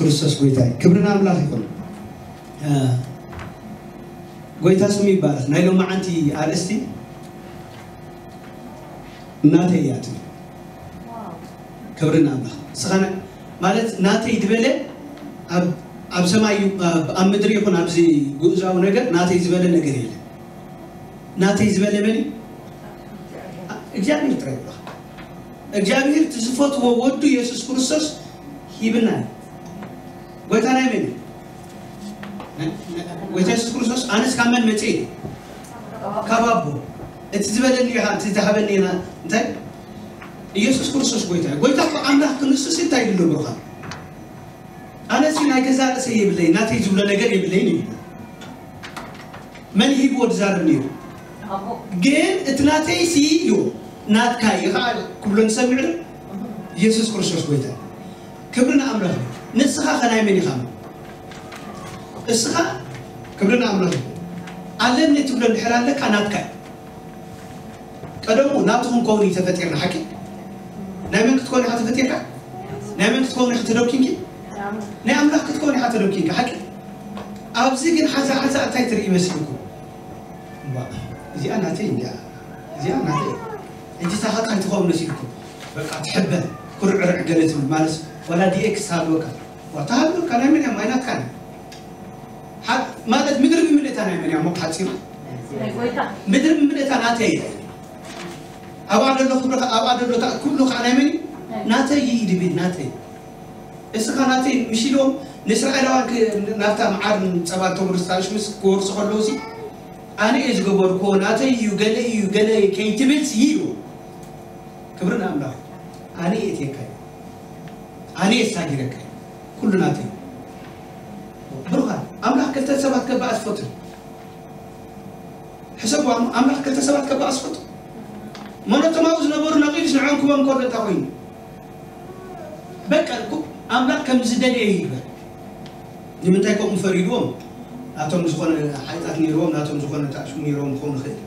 ክርስቶስ ጎይታ እዩ። ክብሪ ንኣምላኽ ይኹን። እ፣ ጎይታ ስሙ ይባረኽ። ናይ ሎማዓንቲ ኣርእስቲ ናተይ እያ ትብል። ክብሪ ንኣምላኽ። ንስኻ ና-፣ ማለት ናተይ ዝበለ ኣብ፣ ኣብ ሰማይ ዩ-፣ ኣብ፣ ኣብ ምድሪ ይኹን ኣብዚ ግኡዛዊ ነገር ናተይ ዝበለ ነገር የለን። ናተይ ዝበለ መን እዩ? እግዚኣብሔር ጥራይ ይብለኻ። እግዚኣብሔር እቲ ዝፈትዎ ወዱ የሱስ ክርስቶስ ሂብና እዩ። ጎይታ ናይ መን እዩ? ናይ፣ ናይ፣ ጎይታ የሱስ ክርስቶስ ኣነስ ካብ መን መጽእ እዩ? ካብ ኣቦ። እቲ ዝበለኒ እዩ፣ እቲ ዝሃበኒ እዩ። እንታይ? ኢየሱስ ክርስቶስ ጎይታ እዩ። ጎይታ እኮ ኣምላኽ ክንሱስ እንታይ ይብሎ ብሩኻ? ኣነሲ ናይ ገዛ ርእሰይ የብለይ፣ ናተይ ዝብሎ ነገር የብለይን እዩ። መን ሂብዎ ዝዛረብ ነይሩ? ግን እቲ ናተይ ሲ እዩ፣ ናትካ እዩ ከዓ ክብሎ ንሰምዕ ዶ? ኢየሱስ ክርስቶስ ጎይታ። ክብሪ ንኣምላኽ እዩ። ንስኻ ከ ናይ መን ኢኻ? እስኻ ክብሪ ንኣምላኽ እዩ። ኣለኒ ትብሎ እንድሕር ኣለካ ናትካ እዩ። ቀደሙ ናቱ ክንከውን እዩ ተፈጢርና፣ ሓቂ? ናይ መን ክትከውን ኢኻ ተፈጢርካ? ናይ መን ክትከውን ኢኻ ተደኪንኪ? ናይ ኣምላኽ ክትከውን ኢኻ ተደኪንካ፣ ሓቂ? ኣብዚ ግን ሓዛ ሓዛ እንታይ ትርኢ መሲልኩም? እዋ፣ እዚኣ ናተይ እንዲያ፣ እዚኣ ናተይ። ሕጂ ሳኻት ኣይትኸውን መሲልኩም። በቃ ትሕበን፣ ኩርዕርዕ ገለ ትብል ማለት፣ ዋላ ዲኤክስ ሃልወካ። ዋ፣ ተሃልወካ ናይ መን እያ? ማይ ናትካ እያ። ሓ-፣ ማለት ምድሪ ብምልእታ ናይ መን እያ? ሞቅ ሓፂሩ። ናይ ጎይታ። ምድሪ ብምልእታ ናተይ እያ። ኣብኣ ደሎ ክብሪ ከ-፣ ኣብኣ ደሎ እታ ኩሉ ከዓ ናይ መን እዩ? ናተይ እዩ ድብል፣ ናተይ። እስኻ ናተይ ምሽ ኢሎም ንእስራኤላውያን ክ-፣ ናብታ መዓርን ጸባን ተወርስ ታሽ ምስ ክወርሱ ከለዉ ሲ፣ ኣነ እየ ዝገበርኩዎ፣ ናተይ እዩ፣ ገለ እዩ፣ ገለ ከይትብል ሲ እዩ። ክብሪ ንኣምላኽ። ኣነ እየ እትየካ እዩ። ኣነ እየ ሳጊረካ እዩ። ኩሉ ናተይ እዩ። ብሩኻት፣ ኣምላኽ ክልተ ሰባት ከባእ ዝፈቱ። ሕሰብዋ እሞ፣ ኣምላኽ ክልተ ሰባት ከባእ ዝፈቱ። መኖቶም ኣብኡ ዝነበሩ ነቒሉስ ንዕኦም ክቦም ከሎ እንታይ ኮይኑ? በቃ እኮ ኣምላኽ ከም ዝደለየ ይግበር። ንምንታይ ከምኡ ፈሪድዎም? ናቶም ዝኾነ ሓይጣት ነይርዎም፣ ናቶም ዝኾነ ታእሽሙ ነይርዎም ክኸውን ይኽእል።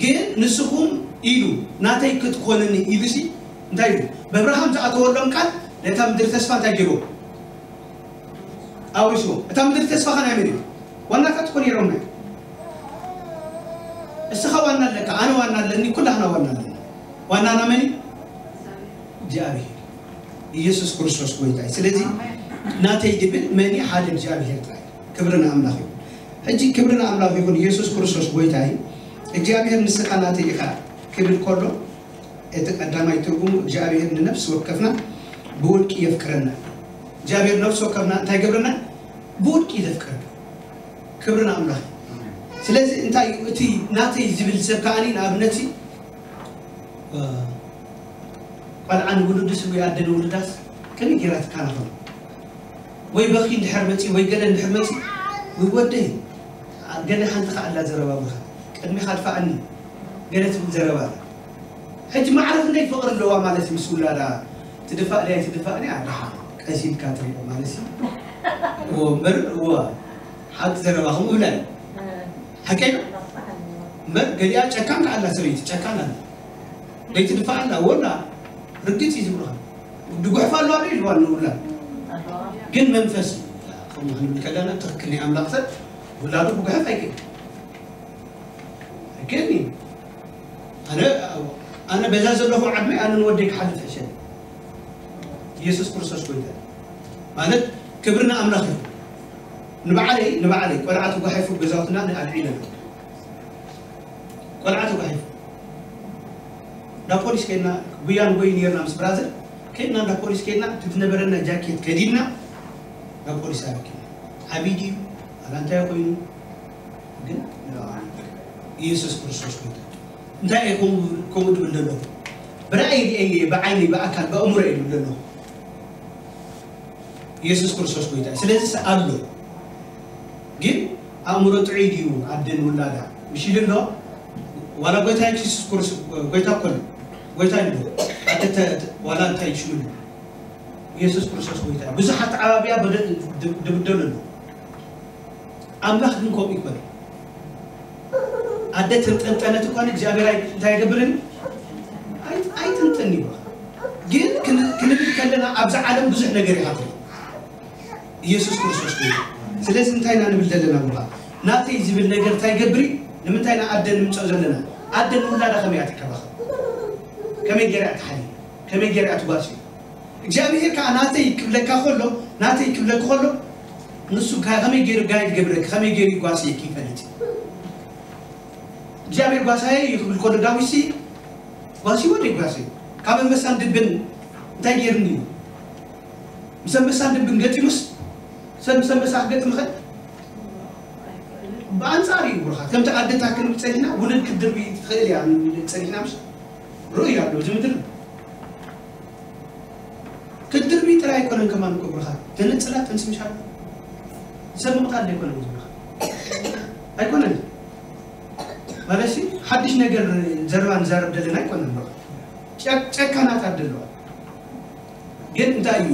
ግን ንስኹም ኢሉ፣ ናተይ ክትኮንኒ ኢሉሲ እንታይ ኢሉ? በብርሃም ዝኣተወሎም ቃል ነታ ምድሪ ተስፋ እንታይ ገይርዎም? ኣውሪስዎም። እታ ምድሪ ተስፋ ኸ ናይ መን እዩ? ዋናታት እኮ ነይሮም እዮም። እስኻ ዋና ኣለካ፣ ኣነ ዋና ኣለኒ፣ ኩላህና ዋና ኣለና። ዋናና መን እዩ? እግዚኣብሔር። ኢየሱስ ክርስቶስ ጎይታ እዩ። ስለዚ ናተይ ድብል መን እዩ? ሓደ እግዚኣብሔር ጥራይ። ክብሪ ንኣምላኽ ይኹን። ሕጂ ክብሪ ንኣምላኽ ይኹን፣ ኢየሱስ ክርስቶስ ጎይታ እዩ። እግዚኣብሔር ንስኻ ናተይ ኢኻ ክብል ከሎ፣ እቲ ቀዳማይ ትርጉሙ እግዚኣብሔር ንነፍሲ ወከፍና ብውልቂ የፍቅረና። እግዚኣብሔር ነፍሲ ወከፍና እንታይ ገብረና? ብውልቂ እዩ ዘፍቅረና። ክብሪ ንኣምላኽ። ስለዚ እንታይ እዩ እቲ ናተይ ዝብል ሰብ ከኣ ንኣብነት እ፣ ቆልዓ ንውሉድስ ወይ ኣደ ንውሉዳስ ከመይ ጌራ ትከናኸኖ? ወይ በኺ እንድሕር መጺ ወይ ገለ እንድሕር መጺ፣ ወይ ወደይ፣ ገለ ሓንቲ ከኣ ኣላ ዘረባ ብኻ፣ ቅድሚኻ ድፋኣኒ፣ ገለ ትብል ዘረባ ኣላ። ሕጂ ማዕረ ክንደይ ፍቕሪ ኣለዋ ማለት እዩ ምስ ውላዳ፣ ትድፋእ ድያ ኣይትድፋእን እያ፣ ደሓን ቀስ ኢልካ ትሪኦ ማለት እዩ። እዎ እምበር፣ እዎ፣ ሓቂ ዘረባ ከምኡ ይብላ እዩ። ሓቀይ እምበር ገሊኣ ጨካን ከኣላ ሰበይቲ ጨካን ኣላ። ለይቲ ድፋእ ኣላ ወላ ርግጽ እዩ ዝብሉኻ። ድጉሕፋ ኣለዋ ዶ ኢልዋ ንውላድ። ግን መንፈስ እዩ። ከምኡ ክንብል ከለና ትኽክል ናይ ኣምላኽ ሰብ ውላዱ ክጉሕፍ ኣይክእል። ኣይክእልኒ። ኣነ፣ ኣነ በዛ ዘለኹ ዓድመይ ኣነ ንወደይ ክሓልፍ ሕሸኒ። ኢየሱስ ክርስቶስ ጎይታ። ማለት ክብሪ ንኣምላኽ እዩ። ንባዕለይ፣ ንባዕለይ ቆልዓ ተጓሒፉ ገዛውትና ንኣልዒለ ኣለኹ። ቆልዓ ተጓሒፉ። እንዳ ፖሊስ ከይድና፣ ጉያ ንጎይ ነይርና ምስ ብራዘር። ከይድና እንዳ ፖሊስ ከይድና፣ እቲ ዝነበረና ጃኬት ከዲንና፣ እንዳ ፖሊስ ኣረኪብና። ዓብዪ ድዩ? ኣላ እንታይ ኮይኑ? ግን ኢየሱስ ክርስቶስ ጎይታ። እንታይ እየ ከምኡ፣ ከምኡ ድብል ዘለኹ? ብራእይ ርእየ፣ ብዓይኒ፣ ብኣካል፣ ብኣእምሮ እየ ድብል ዘለኹ። ኢየሱስ ክርስቶስ ጎይታ እዩ። ስለዚ ኣሎ። ግን ኣእምሮ ጥዑይ ድዩ? ኣደን ውላዳ ምሽ ኢሉ ኣሎ። ዋላ ጎይታ የሱስ ክርስቶስ ጎይታ እኮ ኣሎ። ጎይታ እዩ። ኣደ ተ-፣ ዋላ እንታይ ሽሙ ኣሎ? ኢየሱስ ክርስቶስ ጎይታ እዩ። ብዙሓት ዓባብያ በደ-፣ ድ-፣ ድብደሉ ኣሎ። ኣምላኽ ግን ከምኡ ይኮነ። ኣደ ተንጠንጠነት እኳ ንእግዚኣብሔር ኣይ-፣ እንታይ ኣይገብርን? ኣይ-፣ ኣይጥንጥን እዩ። ግን ክን-፣ ክንብል ከለና ኣብዛ ዓለም ብዙሕ ነገር ይሃትር። ኢየሱስ ክርስቶስ እዩ። ስለዚ እንታይ ኢና ንብል ዘለና? ብኻ ናተይ ዝብል ነገር እንታይ ገብሪ? ንምንታይ ኢና ኣደ ንምፅኦ ዘለና? ኣደ ንውላዳ ከመይ እያ ትከባኸብ? ከመይ ገይራ እያ ትሓሊ? ከመይ ገይራ እያ ትጓሲ? እግዚኣብሔር ከዓ ናተይ ክብለካ ከሎ፣ ናተይ ክብለክ ከሎ፣ ንሱ ከ-፣ ከመይ ገይሩ ጋይድ ገብረክ፣ ከመይ ገይሩ ይጓስየክ ይፈልጥ እዩ። እግዚኣብሔር ጓሳየ እዩ ክብል ከሎ፣ ዳዊት ሲ ጓሲዎ ዶ ይጓሲ? ካብ ኣንበሳን ድብን እንታይ ገይርኒ እዩ? ምስ ኣንበሳን ድብን ገጢሙስ፣ ሰብ ምስ ኣንበሳ ክገጥም ይኽእል? ብኣንጻር እዩ ብሩኻት። ከምቲ ኣደታት ክንብል ጸኒሕና፣ ውሉድ ክትድርቢ ትኽእል እያ ንብል ጸኒሕና፣ ምስ ርእዩ ኣሎ እዚ ምድሪ። ክትድርቢ ጥራይ ኣይኮነን ከማን እኮ ብሩኻት። ተነጽላ ጥንሲ ምሻል። ሰብ ምቕታል ኣይኮነን እዚ ብሩኻት። ኣይኮነን። ማለትሲ ሓድሽ ነገር ዘረባ ንዛረብ ዘለና ኣይኮነን ብሩኻት። ጨ-፣ ጨካናት ኣለዋ። ግን እንታይ እዩ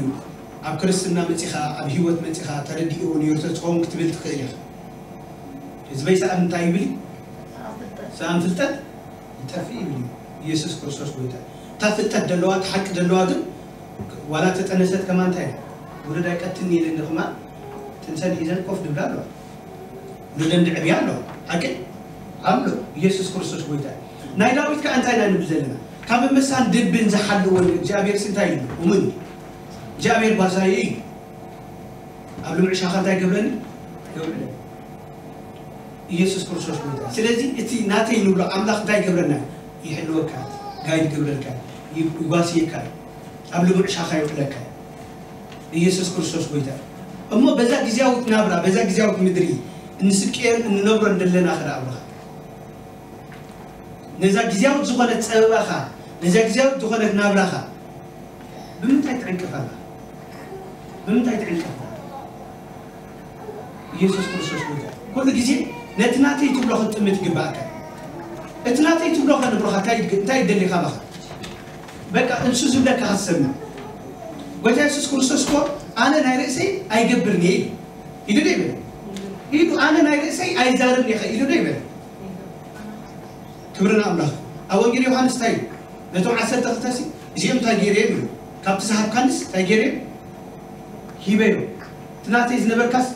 ኣብ ክርስትና መጺኻ፣ ኣብ ህይወት መጺኻ ተረዲእዎ ነይሩ ተትኸውን ክትብል ትኽእል ኢኻ። ህዝበይ ሰኣን እንታይ ይብል እዩ? ሰኣን ፍልጠት ይጠፍእ ይብል እዩ። ኢየሱስ ክርስቶስ ጎይታ። እታ ፍልጠት ደለዋ፣ እታ ሓቂ ደለዋ ግን ዋላ ተጠነሰት ከማን እንታይ እያ? ውሉድ ኣይቀትልን ኢለን ድማ ጥንሰን ሒዘን ኮፍ ድብላ ኣለዋ። ውሉደን ድዕብያ ኣለዋ። ሓቂ ኣሎ። ኢየሱስ ክርስቶስ ጎይታ እዩ። ናይ ዳዊት ከኣ እንታይ ኢና ንብል ዘለና? ካብ ኣንበሳን ድብን ዝሓልወኒ እግዚኣብሔር ሲ እንታይ ኢሉ? እሙን እዩ። እግዚኣብሔር ጓሳየ እዩ። ኣብ ልምዕ ሻኻ እንታይ ገብረኒ? የውዕለኒ። ኢየሱስ ክርስቶስ ጎይታ። ስለዚ እቲ ናተይ ንብሎ ኣምላኽ እንታይ ይገብረና? ይሕልወካ፣ ጋይድ ይገብረልካ፣ ይጓስየካ፣ ኣብ ልምዕ ሻኻ የውዕለካ። ኢየሱስ ክርስቶስ ጎይታ። እሞ በዛ ግዜያዊት ናብራ፣ በዛ ግዜያዊት ምድሪ እንስቀዮን እንነብሮን ዘለና ኸዳ ኣብርኻ። ነዛ ግዜያዊት ዝኾነት ጸበባኻ፣ ነዛ ግዜያዊት ዝኾነት ናብራኻ ብምንታይ ትዕንቅፍ ኣላ? ብምንታይ ትዕንቅፍ ኣላ? ኢየሱስ ክርስቶስ ጎይታ። ኩሉ ግዜ ነቲ ናተይ ትብሎ ክትጥምት ይግባእካ። እቲ ናተይ ትብሎ ከንብሮኻ እንታይ ይግ-፣ እንታይ ይደሊ ካባኻ? በቃ እንሱ ዝብለካ ክትሰምዕ። ጎይታ ኢየሱስ ክርስቶስ እኮ ኣነ ናይ ርእሰይ ኣይገብርን እየ ኢሉ። ኢሉ ዶ ይበለ? ኢሉ ኣነ ናይ ርእሰይ ኣይዛረብን እየ ኢሉ ዶ ይበለ? ክብሪ ንኣምላኽ። ኣብ ወንጌል ዮሃንስ እንታይ እዩ? ነቶም ዓሰርተ ክልተ ሲ እዚኦም እንታይ ገይረዮም እዩ? ካብቲ ዝሃብካንስ እንታይ ገይረዮም? ሂበዮም። እቲ ናተይ ዝነበርካስ፣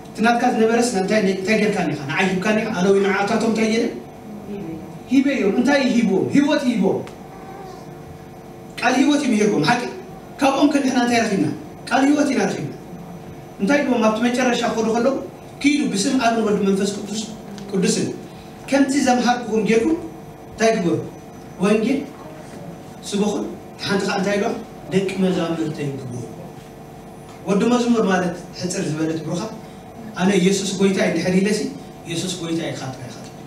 እቲ ናትካ ዝነበረስ እንታይ፣ እንታይ ጌርካኒ ኢኻ? ንዓይ ሂብካኒ ኢኻ? ኣነ ወይ ንዓታቶም እንታይ ገይረ? ሂበዮም። እንታይ ሂብዎም? ህይወት ሂብዎም። ቃል ህይወት እዩ ምሂርዎም። ሓቂ ካብኦም ከ ንሕና እንታይ ረኺብና? ቃል ህይወት ኢና ረኺብና። እንታይ ኢልዎም ኣብቲ መጨረሻ ክኸዱ ከለዉ? ኪዱ ብስም ኣብን ወልድ መንፈስ ቅዱስ፣ ቅዱስን ከምቲ ዘምሃርኩኹም ጌርኩም እንታይ ግበሩ? ወንጌል ስበኹን ሓንቲ ኸዓ እንታይ ኢልዋ? ደቂ መዛሙርተይ ግበሩ። ወዲ መዝሙር ማለት ሕጽር ዝበለት ብሩኻ፣ ኣነ ኢየሱስ ጎይታ እዩ እንድሕር ኢለሲ፣ ኢየሱስ ጎይታ እዩ፣ ኢኻ ጥራይ ኢኻ ትብል።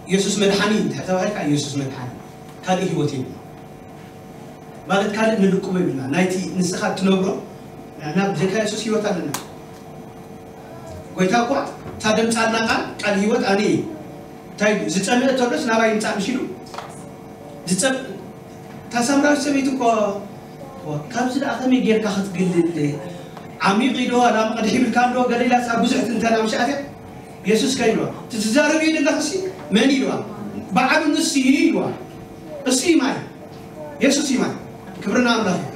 ኢየሱስ መድሓኒ እንድሕር ተባሂልካ፣ ኢየሱስ መድሓኒ። ካልእ ህይወት የብልና። ማለት ካልእ ንልቅቦ የብልና። ናይቲ ንስኻ እትነብሮ፣ ንሕና ብዘይካ የሱስ ህይወት ኣለና። ጎይታ እኳ እታ ደምጻልና ቃል፣ ቃል ህይወት ኣነ እየ። እንታይ ኢሉ? ዝጸምእ እንተሎስ ናባይ ይምጻእ ምሽ ኢሉ? ዝጸም-፣ እታ ሳምራዊት ሰበይቲ እኮ፣ ዋ፣ ካብዚ ደኣ ከመይ ጌርካ ክትግልል? ዓሚቕ ኢዶ፣ ዋላ መቕድሒ ይብልካ እንዶ፣ ገለ ኢላ እሳ ብዙሕ ትንተና ምሽ ኣትያ? የሱስ ከ ኢልዋ? እቲ ትዛረብዮ ዘለኽሲ መን ኢልዋ? በዓሉ ንሱ እዩ ኢልዋ። እሱ እዩ ማይ። የሱስ እዩ ማይ። ክብሪ ንኣምላኽ እዩ።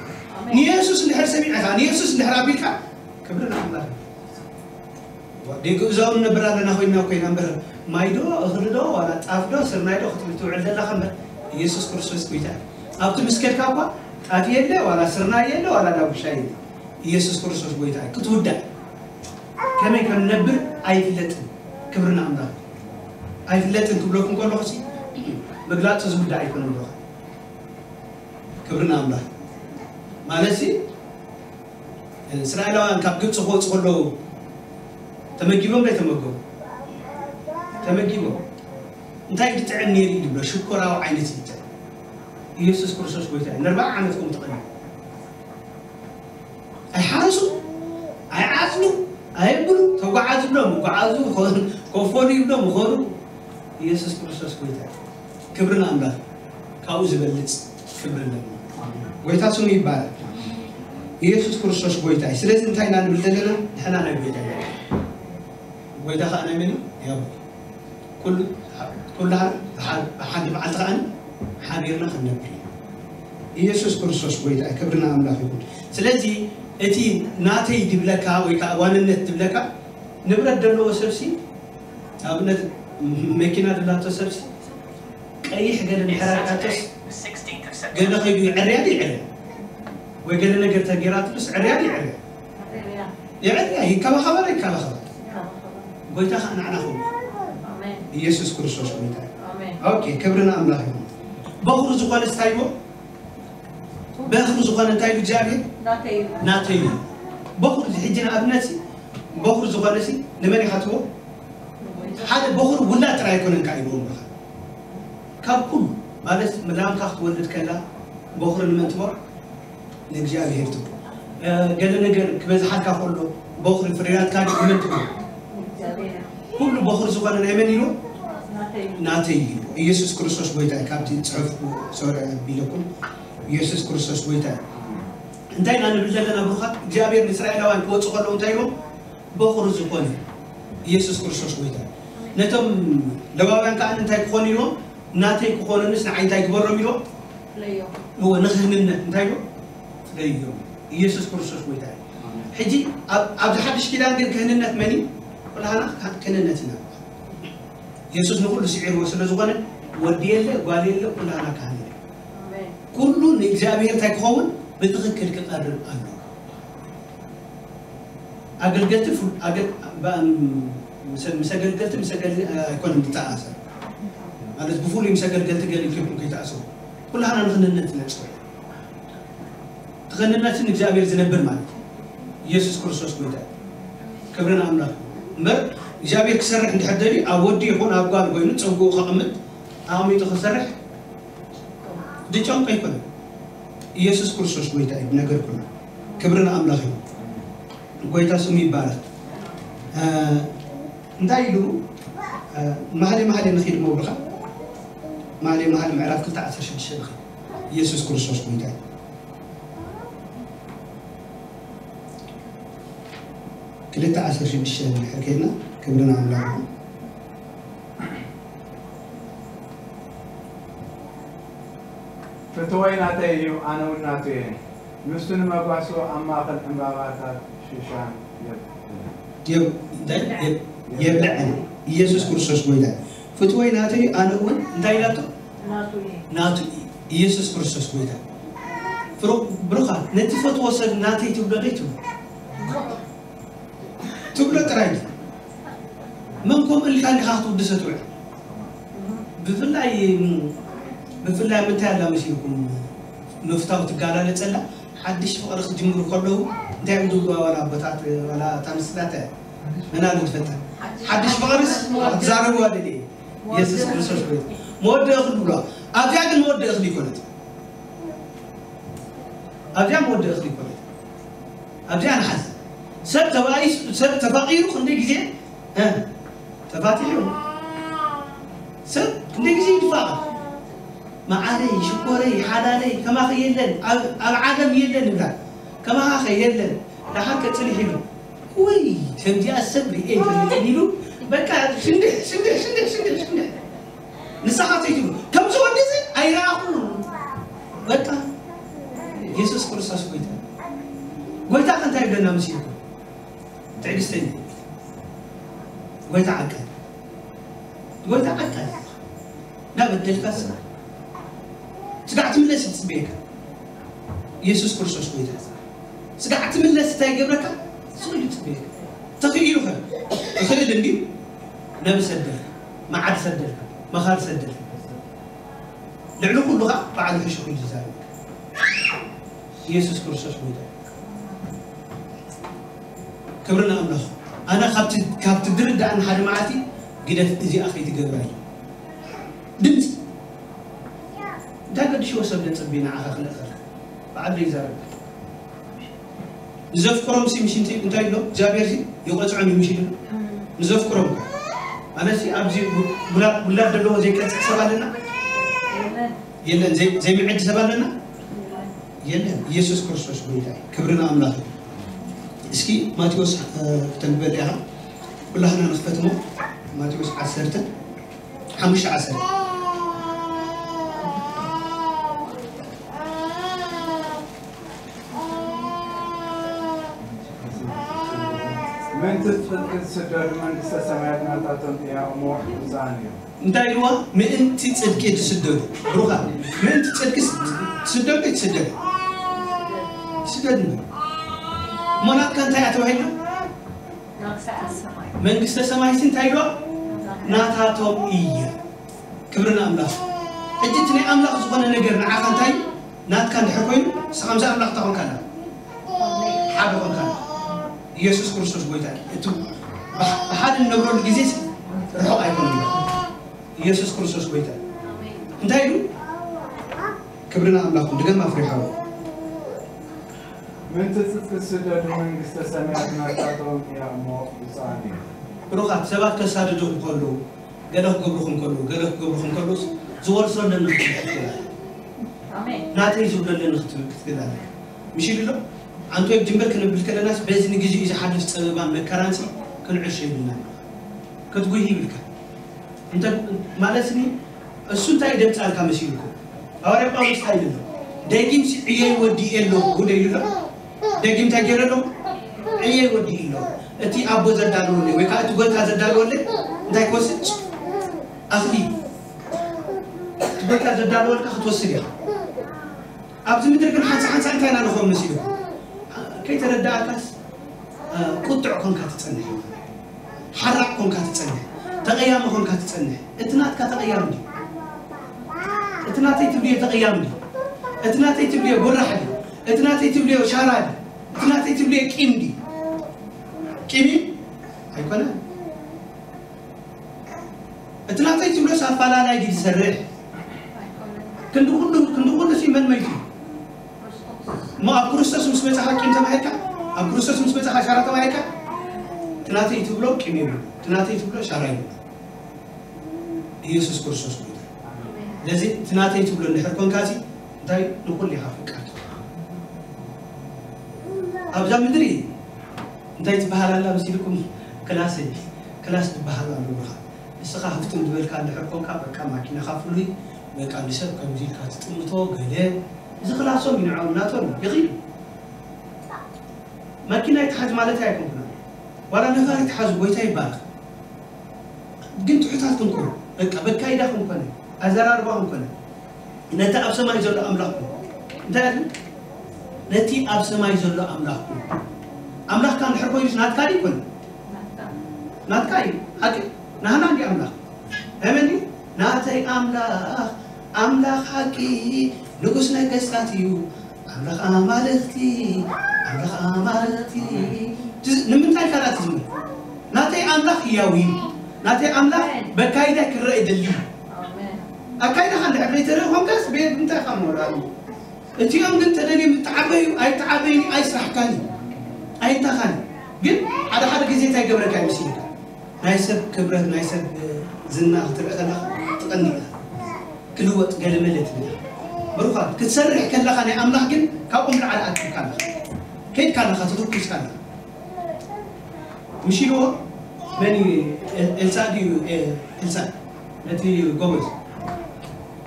ንየሱስ እንድሕር ሰሚዕካ፣ ንየሱስ እንድሕር ኣቢልካ፣ ክብሪ ንኣምላኽ እዩ። ዋ፣ ደቂ እዞም ነብር ኣለና ኮይና ኮይና እምበር፣ ማይ ዶ፣ እኽሊ ዶ፣ ዋላ ጣፍ ዶ፣ ስርናይ ዶ ክትብል ትውዕል ዘለኻ እምበር፣ ኢየሱስ ክርስቶስ ጎይታ እዩ። ኣብቲ ምስ ከድካ እኳ ጣፍ የለ፣ ዋላ ስርናይ የለ፣ ዋላ ዳጉሻ የለ። ኢየሱስ ክርስቶስ ጎይታ እዩ። ክትውዳእ ከመይ ከም ንነብር ኣይፍለጥን። ክብሪ ንኣምላኽ። ኣይፍለጥን ክብለኩም ከለኹ ሲ፣ ምግላጹ ዝውዳእ ኣይኮነን ብለኹ። ክብሪ ንኣምላኽ። ማለት ሲ፣ እስራኤላውያን ካብ ግብጺ ክወጹ ከለዉ ተመጊቦም ዶ ኣይተመገቡ? ተመጊቦም። እንታይ ድጥዕም ነይሩ እዩ ዝብሎ? ሽኮራዊ ዓይነት እዩ ዝጥዕም። ኢየሱስ ክርስቶስ ጎይታ እዩ። ንኣርብዓ ዓመት ከምኡ ተቐሚጡ። ኣይሓረሱ፣ ኣይዓጽዱ፣ ኣየብሉ፣ ተጓዓዙ ብሎም ይጓዓዙ፣ ከፈሉ ይብሎም ይኸዱ። ኢየሱስ ክርስቶስ ጎይታ እዩ። ክብሪ ንኣምላኽ። ካብኡ ዝበልጽ ክብሪ ኣለና። ጎይታ ስሙ ይባረክ። ኢየሱስ ክርስቶስ ጎይታ እዩ። ስለዚ እንታይ ኢና ንብል ዘለና? ንሕና ናይ ጎይታ ኢና። ጎይታ ኸኣ ናይ መን እዩ? ናይ ኣቦ። ኩሉ፣ ኩሉ ሓደ፣ ሓደ መዓልቲ ኸኣ ሓቢርና ክንነብር ኢና። ኢየሱስ ክርስቶስ ጎይታ እዩ። ክብሪ ንኣምላኽ ይኹን። ስለዚ እቲ ናተይ ድብለካ ወይ ከዓ ዋንነት ድብለካ ንብረት ዘለዎ ሰብሲ ኣብነት መኪና ድላቶ ሰብሲ ቀይሕ ገለ ድሕራካቶስ ገለ ከይዱ ይዕርያ ይዕርያ ወይ ገለ ነገር ተጌራትሉስ ዕርያ ይዕርያ ይዕርያ ይከባኸባ ይከባኸባ ጎይታ ከዓ ንዓና ኸ ኢየሱስ ክርስቶስ ጎይታ ኦኬ ክብርና ኣምላኽ ይኹን በኹር ዝኾነ ስታይቦ በኹር ዝኾነ እንታይ እዩ እግዚኣብሔር ናተይ እዩ በኹር ሕጂ ንኣብነት በኹር ዝኾነ ሲ ንመን ኢኻ ትቦ ሓደ በኹር ውላድ ጥራይ ኣይኮነን ከዓ ይብሉ ካብ ኩሉ ማለት ምላምካ ክትወልድ ከላ በኹር ንመን ትቦ ንእግዚኣብሔር ትቦ ገለ ነገር ክበዝሓልካ ከሎ በኹር ፍርያትካ ንመን ትቦ ኩሉ በኹር ዝኾነ ናይ መን ኢሉ ናተይ ኢሉ ኢየሱስ ክርስቶስ ጎይታ ካብቲ ፅሑፍ ሶሪ ቢለኩም ኢየሱስ ክርስቶስ ጎይታ እንታይ ኢና ንብል ዘለና ብሩኻት እግዚኣብሔር ንእስራኤላውያን ክወፁ ከለዉ እንታይ ኢሎም በኹር ዝኾነ ኢየሱስ ክርስቶስ ጎይታ ነቶም ለባውያን ከዓ እንታይ ክኾኑ ኢሎም ናተይ ክኾኑንስ ንዓይ እንታይ ግበሮም ኢሎም እዎ ንክህንነት እንታይ ኢሎም ፍለዮም ኢየሱስ ክርስቶስ ጎይታ እዩ ሕጂ ኣብዚ ሓድሽ ኪዳን ግን ክህንነት መን እዩ ኩላህና ክህንነት ኢና የሱስ ንኩሉ ስዒርዎ ስለ ዝኾነ ወዲ የለ ጓል የለ ኩላህና ካህን ኩሉ ንእግዚኣብሔር እንታይ ክኸውን ብትኽክል ክቐርብ ኣሎ ኣገልገልቲ ምስ ኣገልገልቲ ምስ ኣገልገልቲ ኣይኮነን ዝተኣሰር ማለት ብፍሉይ ምስ ኣገልገልቲ ገለ ኢልኩም ከይተኣስሩ ኩላህና ንክንነት ነፅር ትኸንነትን እግዚኣብሔር ዝነብር ማለት ኢየሱስ ክርስቶስ ጎይታ ክብርን ኣምላኽ እምበር እግዚኣብሔር ክሰርሕ እንድሕር ደልዩ ኣብ ወዲ ይኹን ኣብ ጓል ኮይኑ ፀጉኡ ከቕምጥ ኣቕሚጡ ክሰርሕ ድጨንቆ ኣይኮነ ኢየሱስ ክርስቶስ ጎይታ እዩ ነገር ኩሉ ክብርን ኣምላኽ እዩ ጎይታ ስሙ ይባረክ እንታይ ኢሉ ማህሌ ማህሌ ንኺድ መብርኻ ማህሌ ማህሌ ምዕራፍ ክልተ ዓሰርተ ሽዱሽተ ንኺድ ኢየሱስ ክርስቶስ ጎይታ ክልተ ዓሰርተ ሽዱሽተ ንድሕር ከይድና ክብርን ኣምላኽ ፍትወይ ናተይ እዩ ኣነ እውን ናቱ እየ ንሱ ንመጓሱ ኣብ ማእኸል ዕምባባታት ሽሻን የብልዐን ኢየሱስ ክርስቶስ ጎይታ ፍትወይ ናተይ ኣነ እውን እንታይ ኢላቶ ናቱ ኢየሱስ ክርስቶስ ጎይታ ብሩኻ ነቲ ፈትዎ ሰብ ናተይ ትብሎ ደይ ትብሎ ትብሎ ጥራይ መን ከምኡ ኢልካ እንዲኻ ክትውድሰ ትውዕል ብፍላይ ብፍላይ ምንታይ ኣላ መሲልኩም ምፍታው ትጋላለፀላ ሓድሽ ፍቕሪ ክጅምሩ ከለዉ እንታይ እዮም ዝብልዋ ዋላ ኣቦታት ዋላ እታ ምስላተ መናሉ ትፈልጣ ሓድሽ ፍቕርስ ክትዛረብዋ ደልየ ኢየሱስ ክርስቶስ ቤት መወደኢ ክብልዋ ኣብዚኣ ግን መወደኢ ክል ይኮነት ኣብዚኣ መወደኢ ክል ይኮነት ኣብዚኣ ንሓዝ ሰብ ተባኢሱ ሰብ ተፋቒሩ ክንደይ ግዜ ተፋቲሑ ሰብ ክንደይ ግዜ ይፋቐር መዓረይ ሽኮረይ ሓላለይ ከማኸ የለን ኣብ ዓለም የለን ይብላ ከማኻ ከ የለን ደሓር ከፅንሕ ኢሉ ወይ ከምዚኣ ሰብ ርኤ ይፈልጥን ኢሉ በቃ ሽንድሕ ሽንድሕ ሽንድሕ ሽንድሕ ሽንድሕ ንስኻ ከይትብሉ ከምዚ ወዲ እዚ ኣይረኣኹን በቃ የሱስ ክርስቶስ ጎይታ ጎይታ ከ እንታይ ይብለና መሲልኩም ትዕግስተኛ ጎይታ ዓቃል ጎይታ ዓቃል እንዳበደልካ ስጋ ስጋዕ ትምለስ ትፅበየካ የሱስ ክርስቶስ ጎይታ ስጋዕ ትምለስ እንታይ ይገብረካ ስቕ ኢሉ ይፅበየካ ተኽኢሉ ኸ ይኽእል እንድዩ ነቢ ሰደልካ መዓድ ሰደልካ መኻር ሰደልካ ልዕሊ ኩሉ ከዓ በዓሉ ሕሹኽ ኢሉ ዝዛረብ ኢየሱስ ክርስቶስ ጎይታ ክብሪ ንኣምላኽ ኣነ ካብቲ ድርዳእን ሓደ መዓልቲ ግደፍ እዚኣ ከይትገብራ እዩ ድምፂ እንታይ ገድሽዎ ሰብ ደፀቢ ንዓኻ ክልእኸልካ በዓል ዘይዛረብ ንዘፍቅሮም ሲ ምሽ እንታይ ይብሎ እግዚኣብሔር ሲ ይቆፅዖም እዩ ምሽ ንዘፍቅሮም ማለት ሲ ኣብዚ ውላድ ዘለዎ ዘይቀፅዕ ሰብ ኣለና የለን ዘይምዕድ ሰብ ኣለና የለን ኢየሱስ ክርስቶስ ጎይታ ክብሪ ንኣምላኽ እስኪ ማቴዎስ ክተንበል ኢኻ ኩላህና ንክፈትሞ ማቴዎስ ዓሰርተ ሓሙሽተ ዓሰርተ ጽድቂ ዝስደዱ መንግስተ ሰማያት ናታቶም እያ እሞ ብፁዓን እዮም። እንታይ ኢልዋ? ምእንቲ ጽድቂ ትስደዱ። ብሩኻት፣ ምእንቲ ጽድቂ ትስደዱ። ትስደዱ። ትስደዱ። እሞ ናትካ እንታይ እያ ተባሂላ? መንግስተ ሰማይ ሲ እንታይ ኢልዋ? ናታቶም እየ። ክብሪ ንኣምላኽ። ሕጂ እቲ ናይ ኣምላኽ ዝኾነ ነገር ንዓኻ እንታይ እዩ? ናትካ እንድሕር ኮይኑ ንስኻ ምስ ኣምላኽ እንታይ ኮንካ ኣለኻ? ሓደ ኮንካ ኣለኻ። ኢየሱስ ክርስቶስ ጎይታ እዩ። እቲ ብሓ- ብሓደ እንነብረሉ ግዜ ሲ ርሑቕ ኣይኮነን። ኢየሱስ ክርስቶስ ጎይታ እዩ። እንታይ ኢሉ? ክብሪ ንኣምላኽ። ድገም ኣፍሪሓዎ። ምእንቲ ጽድቂ ዝስደዱ መንግስተ ሰማያት ናታቶም እያ እሞ ብፁዓን እዮም። ብሩኻት፣ ሰባት ከሳድዱኹም ከለዉ፣ ገለ ክገብሩኹም ከለዉ፣ ገለ ክገብሩኹም ከለዉስ ዝወርሶ ኣለኒ ክትብል ክትክእል ኣለካ። ኣሜን። ናተይ ዝብሎ ኣለኒ ክትብል ክትክእል ኣለካ። ምሽ ኢሉ ኣሎ? ኣንቶ ጅምበር ክንብል ከለናስ በዚ ንግዜኡ ዝሓልፍ ጸበባን መከራንሲ ክንዕሾ ይብልና። ክትጉሂ ይብልካ። እንተ ማለትኒ እሱ እንታይ ደምጻልካ መሲልኩ? ሃዋርያ ጳውሎስ እንታይ ኢሉ ኣሎ? ደጊምሲ ዕየይ ወዲኤ ኣለኹ ጉደ ኢሉ ኣሎ። ደጊም እንታይ ገይረ ኣለኹ? ዕየይ ወዲኤ ኣለኹ። እቲ ኣቦ ዘዳለወለይ ወይ ከዓ እቲ ጎይታ ዘዳለወለይ እንታይ ክወስድ? ኣኽሊል። እቲ ጎይታ ዘዳለወልካ ክትወስድ ኢኻ። ኣብዚ ምድሪ ግን ሓንሳ ሓንሳ እንታይ ኢና ንኸውን መሲሉ? ከይተረዳእካስ ቁጥዕ ኮንካ ትጸንሕ። ሓራቕ ኮንካ ትጸንሕ፣ ተቐያሚ ኮንካ ትጸንሕ። እቲ ናትካ ተቐያሚ ድዩ? እቲ ናተይ ትብልዮ ተቐያሚ ድዩ? እቲ ናተይ ትብልዮ ጎራሕ ድዩ? እቲ ናተይ ትብልዮ ሻራ ድዩ? እቲ ናተይ ትብልዮ ቂም ድዩ? ቂም እዩ? ኣይኮነን። እቲ ናተይ ትብሎስ ኣፋላላይ ድዩ ዝሰርሕ? ክንዲ ኩሉ ክንዲ ኩሉ ሲ መን መይቱ? እሞ ኣብ ክርስቶስ ምስ መጻኻ ቂም ተባሂልካ፣ ኣብ ክርስቶስ ምስ መጻኻ ሻራ ተባሂልካ፣ እቲ ናተይ ትብሎ ቂም የብሉ፣ እቲ ናተይ ትብሎ ሻራ የብሉ። ኢየሱስ ክርስቶስ ጎይታ። ስለዚ እቲ ናተይ ትብሎ እንድሕር ኮንካ ሲ እንታይ ንኹሉ ኢኻ ፍቃድ። ኣብዛ ምድሪ እንታይ ትበሃል ኣላ መሲልኩም? ክላስ ክላስ ትበሃል ኣሎ ብኻ ንስኻ ሃፍትም ዝበልካ እንድሕር ኮንካ በቃ ማኪናኻ ፍሉይ በቃ ንሰብ ከምዚ ኢልካ ትጥምቶ ገለ እዚ ክላሶም እዩ ንዕኦም ናቶም ይኽኢሉ። ማኪና ይትሓዝ ማለት ኣይኮንኩና ዋላ ነፋሪት ሓዙ ጎይታ ይባረኽ። ግን ትሑታት ክንኮን በቃ በካይዳ ክንኮነ ኣዘራርባ ክንኮነ ነቲ ኣብ ሰማይ ዘሎ ኣምላኽኩም እንታይ ኣሉ ነቲ ኣብ ሰማይ ዘሎ ኣምላኽኩም ኣምላኽካ እንድሕር ኮይኑስ ናትካ ድዩ ይኮን ናትካ እዩ ሓቂ ናህና እንዲ ኣምላኽ ናይ መን እዩ ናተይ ኣምላኽ ኣምላኽ ሓቂ ንጉስ ነገስታት እዩ ኣምላኽ ኣማልኽቲ ኣምላኽ ኣማልኽቲ ንምንታይ ካልኣ ትዝምር ናተይ ኣምላኽ ህያው እዩ ናተይ ኣምላኽ በካይዳ ክረአ ይደሊ ኣካይዳኻ እንድሕር ዘይተርኢ ኮንካስ ብምንታይ ኢኻ ምወዳሉ እቲኦም ግን ተደልዮም ይተዓበዩ ኣይተዓበዩ ኣይስራሕካን እዩ ኣይንታኻን ግን ሓደ ሓደ ግዜ እንታይ ገብረካ ይመስልካ ናይ ሰብ ክብረት ናይ ሰብ ዝና ክትርኢ ከለኻ ትቐንእ ኢኻ ክልወጥ ገለመለ ትብል ኢኻ ብሩኻት ክትሰርሕ ከለኻ ናይ ኣምላኽ ግን ካብኦም ላዕሊ ኣኪብካ ኣለኻ ከይድካ ኣለኻ ተተኩስካ ኣለኻ ምሽ ኢልዎ መን እዩ ኤልሳዕ ድዩ ኤልሳዕ ነቲ ጎበዝ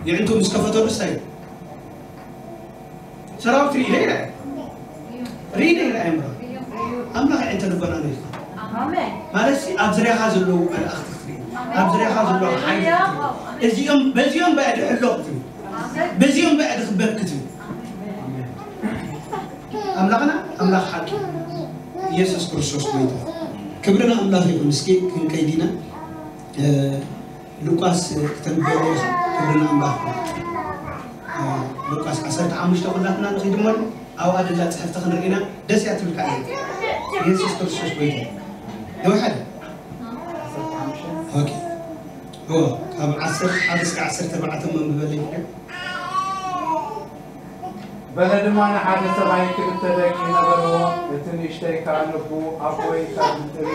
የዕንቱ ምስ ከፈተሉ እንታይ ሰራዊት ርኢ ኢለ ርኢ ኢለ ኣምራ ኣምላኽ የዕንተ ልቦና ነው ይፋ ማለት ሲ ኣብ ዝርያኻ ዘለዉ መላእኽቲ ክትርኢ ኣብ ዝርያኻ ዘለዉ ሓይሊ ክትርኢ እዚኦም በዚኦም በዕዲ ሕሎ ክትብል በዚኦም በዕዲ ክበር ክትብል ኣምላኽና ኣምላኽ ሓቂ ኢየሱስ ክርስቶስ ጎይታ ክብርና ኣምላኽ ይኹን እስኪ ክንከይድ ኢና ሉቃስ ክተንብበ ኢኻ ክብርና ኣምላኽ ሉቃስ ዓሰርተ ሓሙሽተ ኩላትና ንኺድ እሞ ኣብኣ ደላ ፅሕፍቲ ክንርኢና ደስ እያ ትብልካ እያ ኢየሱስ ክርስቶስ ጎይታ ነውሓደ ካብ ዓሰርተ ሓደ እስከ ዓሰርተ ኣርባዕተ መንብበለይ በለ ድማ ንሓደ ሰብኣይ ክልተ ደቂ ነበርዎ። እቲ ንእሽተይ ከኣ ልቡ ኣቦይ ካብ ዝጥሪ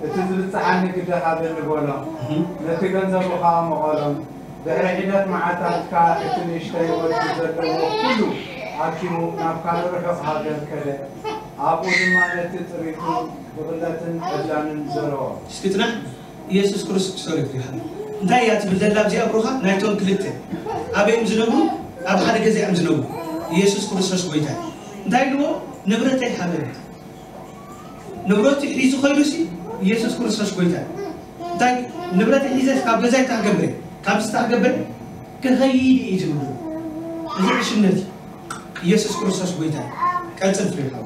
እቲ ዝብጽሓኒ ግደ ሃበኒ በሎ። ነቲ ገንዘቡ ከኣ መቐሎ። ድሕሪ ሒደት መዓልታት ከኣ እቲ ንእሽተይ ወዲ ዘለዎ ኩሉ ኣኪቡ ናብ ካልእ ርሑቕ ሃገር ከደ። ኣብኡ ድማ ነቲ ጥሪቱ ብቕለትን ዕብላንን ዘረዎ። እስኪ ጽናሕ። ኢየሱስ ክርስቶስ ሶሪ ፍሪሃ እንታይ እያ ትብል ዘላ ኣብዚኣ ብሩኻ ናይቶም ክልተ ኣበይ እዮም ዝነብሩ ኣብ ሓደ ገዛ እዮም ዝነብሩ ኢየሱስ ክርስቶስ ጎይታ እንታይ ኢልዎ ንብረተይ ሃበኒ ንብረቱ ሒዙ ኸይዱሲ፣ ኢየሱስ ክርስቶስ ጎይታ እዩ። እንታይ ንብረት ሒዘስ ካብ ገዛይ እንታይ ክገብር እየ? ካብዚ እንታይ ክገብር እየ? ክኸይድ እየ ዝብሉ። እዚ ዕሽነት እዩ። ኢየሱስ ክርስቶስ ጎይታ እዩ። ቀጽል ፍሬ ሓው።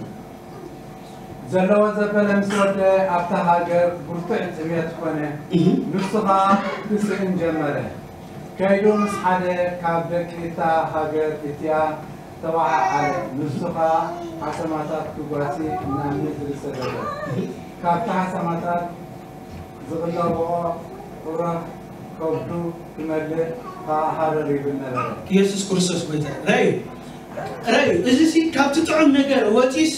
ዘለዎ ዘበለ ምስ ወደ ኣብታ ሃገር ብርቱዕ ጥሜት ኮነ። እህ። ንሱ ኸኣ ክስእን ጀመረ። ከይዱ ምስ ሓደ ካብ ደቂ እታ ሃገር እቲኣ ተባዓዓለ። ንሱ ኸኣ ሓሰማታት ክጓሲ ናብ ምድሪ ሰደደ። እህ። ካብቲ ሓሰማታት ዝቕለብኦ ቁራፍ ከብዱ ክመልእ ከኣ ሃረር ይብል ነበረ። ኢየሱስ ክርስቶስ ጎይታ እዩ። ረኣዩ፣ ረኣዩ። እዚ ሲ ካብቲ ጥዑም ነገር ወፂስ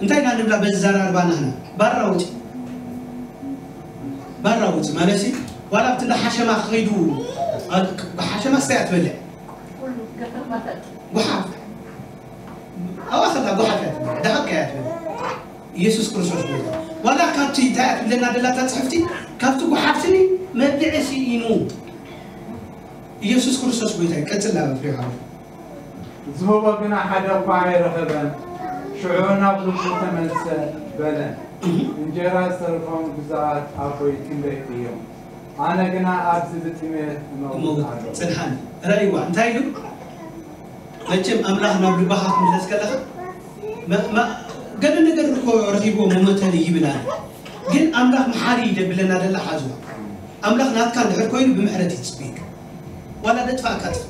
እንታይ ኢና ንብላ በዚ ዘራርባ ናህና? ባራ ውፂ። ባራ ውፂ ማለት ሲ ዋላ ኣብቲ እንዳ ሓሸማ ክኸይዱ፣ ኣ-፣ ሓሸማ ስታይ እያ ትበልዕ። ጎሓፍ። ኣብኣ ከላ ጎሓፍ እያ ትበልዕ። ደሃብካ እያ ትበልዕ። ኢየሱስ ክርስቶስ ጎይታ። ዋላ ካብቲ እንታይ እያ ትብለና ደላ እታ ጽሕፍቲ? ካብቲ ጎሓፍቲ መብልዒ ስኢኑ። ኢየሱስ ክርስቶስ ጎይታ እዩ። ቀጽል ናብ ፍሬ ሓው። ዝህቦ ግና ሓደ እኳ ኣይረኸበን። ሽዑ ናብ ልቡ ተመልሰ በለ፣ እህ። እንጀራ ዝተረፎም ግዙኣት ኣቦይ ክንደይ እዮም? ኣነ ግና ኣብዚ ብጥሜት እመውት እመውት ኣለኹ። ጽንሓኒ። ረእይዋ፣ እንታይ ኢሉ? መቸም ኣምላኽ ናብ ልባኻ ክትምለስ ከለኻ፣ መ-፣ መ-፣ ገለ ነገር እኮ ረኺብዎ መሞተኒ ይብል ኣለ። ግን ኣምላኽ መሓሪ እዩ ደብለና ደላ ሓዝዋ። ኣምላኽ ናትካ እንድሕር ኮይኑ ብምሕረት እዩ ዝጽበየካ። ዋላ ደጥፋእካ ጥፍ-፣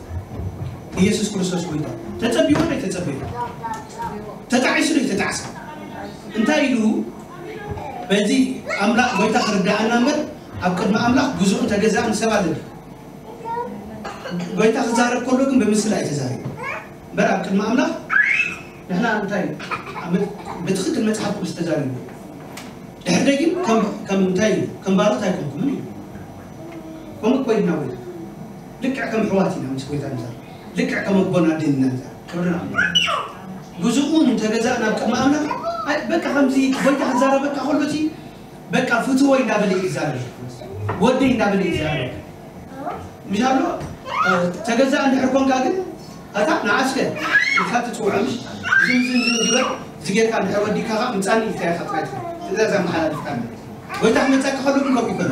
ኢየሱስ ክርስቶስ ጎይታ። ተጸቢዎ ዶ ተጸቢዎ? ተጣዒሱ ዶ ተጣዕሰ? እንታይ ኢሉ? በዚ ኣምላኽ ጎይታ ክርዳኣና እምበር ኣብ ቅድሚ ኣምላኽ ግዙእን ተገዛእን ሰብ ኣለ ድዩ? ጎይታ ክዛረብ ከሎ ግን ብምስላ እዩ ተዛሪቡ። እምበር ኣብ ቅድሚ ኣምላኽ ንሕና እንታይ ኣብ መ-፣ ብትኽክል መጽሓፍ ቅዱስ ተዛሪቡ። ድሕሪ ደጊም ከም፣ ከም እንታይ እዩ? ከም ባሮት ኣይኮንኩምን እዩ። ከምኡ እኮ ኢልና ጎይታ። ልክዕ ከም ኣሕዋት ኢና ምስ ጎይታ ንዛረብ። ልክዕ ከም ኣቦን ኣደን ኢና ንዛረብ። ክብሪ ንኣምላኽ። ግዙእን ተገዛእን ኣብ ቅድሚ ኣምላኽ፣ ኣይ፣ በቃ ከምዚ ጎይታ ክዛረበካ ከሎ እቲ በቃ ፍትወይ እንዳበለ እዩ ዝዛረብ። ወደይ እንዳበለ እዩ ዝዛረብ። ምሽ ኣሎ፣ እ፣ ተገዛእ እንድሕር ኮንካ ግን፣ ኣታ ንዓስከ ኢልካ ትጽውዖ ምሽ? ዝም ዝም ዝም ግበር፣ እዚ ጌርካ እንድሕር ወዲእካ ኸዓ ምጻኒ ኢልካ ኢኻ ጥራይ ትብል። ትእዛዝ ኣመሓላሊፍካ ኣሎ። ጎይታ ክመጻካ ከሎ ግን ከምኡ ይኮነ።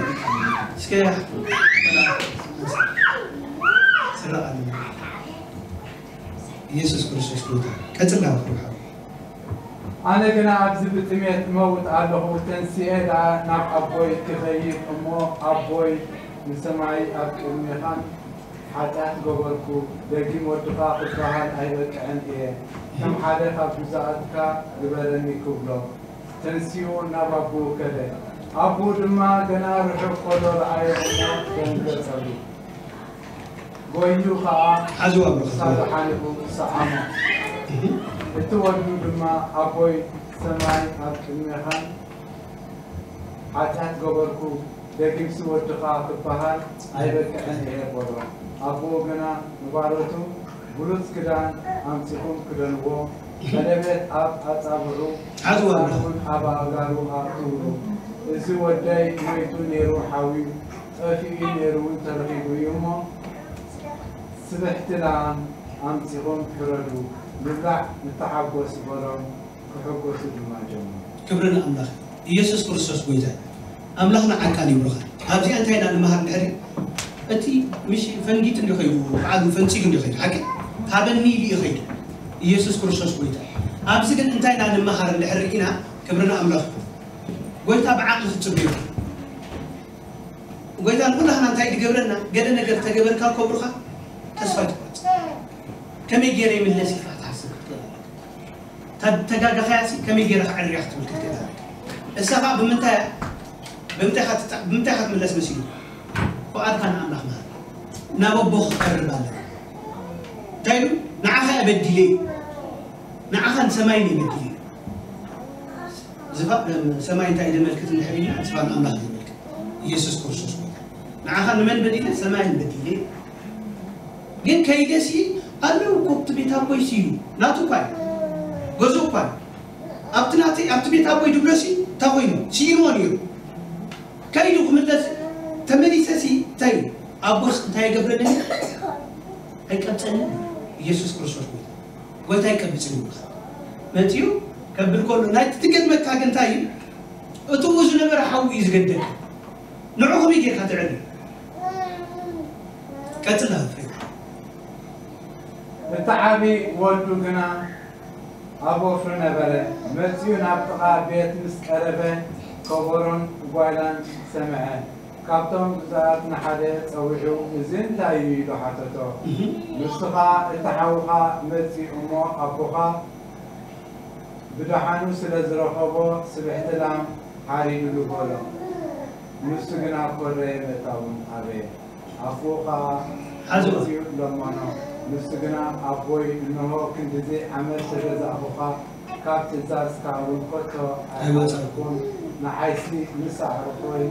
እስከ ስራቕ ኣለና። ኢየሱስ ክርስቶስ ጎይታ። ቀጽል ናብ ክብሪ ሓው። ኣነ ግና ኣብዚ ብጥሜት እመውት ኣለኹ፣ ተንሲኤ ደኣ ናብ ኣቦይ ክኸይድ እሞ ኣቦይ ንሰማይ ኣብ ቅድሜኻን ሓጢኣት ገበርኩ፣ ደጊም ወድኻ ክበሃል ኣይበቅዕን እየ፣ ከም ሓደ ካብ ግዙኣትካ ግበረኒ ክብሎ፣ ተንሲኡ ናብ ኣቦኡ ከደ። ኣቦኡ ድማ ገና ርሑቕ ከሎ ረኣዮ እሞ ደንገጸሉ። ጎይዩ ኸዓ ሓዝዋ ብሎ ክሳዱ ሓኒቑ ሰዓሞ። እህ። እቲ ወዱ ድማ ኣቦይ ሰማይ ኣብ ቅድሜኻን ሓጢኣት ገበርኩ፣ ደጊምሲ ወድኻ ክበሃል ኣይበቅዕን እየ በሎ። ኣቦኡ ግና ንባሮቱ ብሉጽ ክዳን ኣምጺኹም ክደንዎ፣ ቀለቤት ኣብ ኣጻብዑ፣ ሓዝዋ ብሎ። ክሳድ እውን ኣብ ኣእጋሩ ኣእትውሉ። እዚ ወደይ ሞይቱ ነይሩ ሓውዩ፣ ጠፊኡ ነይሩ እውን ተረኺቡ እዩ እሞ፣ ስብሕቲ ላም ኣምጺኹም ሕረዱ፣ ንብላዕ ንተሓጎስ በሎም፣ ክሕጎሱ ድማ ጀመሩ። ክብሪ ንኣምላኽ። ኢየሱስ ክርስቶስ ጎይታ እዩ። ኣምላኽና ዓቃል ይብሉኻ። ኣብዚኣ እንታይ ኢና ንመሃር ድሕሪ? እቲ ምሽ ፈንጊት እንዲ ኸይዱ፣ በዓሉ ፈንጺሉ እንዲ ኸይዱ፣ ሓቂ? ሃበኒ ኢሉ እዩ ኸይዱ። ኢየሱስ ክርስቶስ ጎይታ እዩ። ኣብዚ ግን እንታይ ኢና ንመሃር እንድሕር ርኢና፣ ክብሪ ንኣምላኽ። ጎይታ ብዓቕሊ ክትጽበዮ። ጎይታ ንኹላህና እንታይ ድገብረና? ገለ ነገር ተገበርካ ከብሩኻ ተስፋ ኣይትቁረጽ። ከመይ ገይረ ይምለስ ኢልካ ክትሓስብ ክትክእል ኣለካ። ተ-፣ ተጋጋኻያሲ ከመይ ገይረ ክዕርያ ክትብል ክትክእል ኣለካ። እሳ ኸኣ ብምንታይ፣ ብምንታይ ኢኻ ትጣ-፣ ብምንታይ ኢኻ ትምለስ መሲሉ? ፍቓድካ ንኣምላኽ ምሃብ። ናብ ኣቦ ክቐርብ ኣለካ። እንታይ ኢሉ? ንዓኻ እየ በዲለ እዩ። ንዓኻ ንሰማይን እየ በዲለ እዩ። ዝፋ-፣ ሰማይ እንታይ ዘመልክት እንድሕር ኢልና፣ ዝፋን ኣምላኽ ዘመልክት። ኢየሱስ ክርስቶስ ጎይታ። ንዓኻ ንመን በዲለ? ሰማይን በዲለ። ግን ከይደሲ ኣለዉ እኮ ኣብቲ ቤት ኣቦይ ስዩ። ናቱ እኳ እዩ። ገዝኡ እኳ እዩ። ኣብቲ ናተይ፣ ኣብቲ ቤት ኣቦይ ድብሎሲ እንታይ ኮይኑ? ስኢንዎ ነይሩ። ከይዱ ክምለስ ተመሊሰሲ እንታይ እዩ? ኣቦስ እንታይ ይገብረኒ? ኣይቀብጸንን። ኢየሱስ ክርስቶስ ጎይታ። ጎይታ ይቀብጽን ይብልካ። መጺኡ ከብል ከሎ፣ ናይቲ ትገጥመካ ግን እንታይ እዩ? እቲ ዝነበረ ሓዊ እዩ ዝገደደ። ንዑ ከመይ ጌርካ ትዕል? ቀጽላ ፍሬ። እቲ ዓቢ ወዱ ግና ኣብ ወፍሪ ነበረ። መጺኡ ናብ ጥቓ ቤት ምስ ቀረበ፣ ከበሮን ጓይላን ሰምዐ። ካብቶም ግዙኣት ንሓደ ጸዊዑ፣ "እዚ እንታይ እዩ?" ኢሉ ሓተቶ። ንሱ ኸኣ፣ "እቲ ሓውኻ መጺኡ እሞ፣ ኣቦኻ ብደሓኑ ስለ ዝረኸቦ፣ ስብሕቲ ላም ሓሪድሉ" በሎ። ንሱ ግና ኮረየ፣ ምእታውን ኣበየ። ኣቦኡ ኸኣ ሓዘ። መጺኡ ለመኖ። ንሱ ግና፣ "ኣቦይ፣ እንሆ ክንድዚ ዓመት ተገዛእኹኻ፣ ካብ ትእዛዝካ እውን ከቶ ኣይወጻእኩን። ኣይሓለፍኩን። ንዓይሲ ምስ ኣዕሩኾይ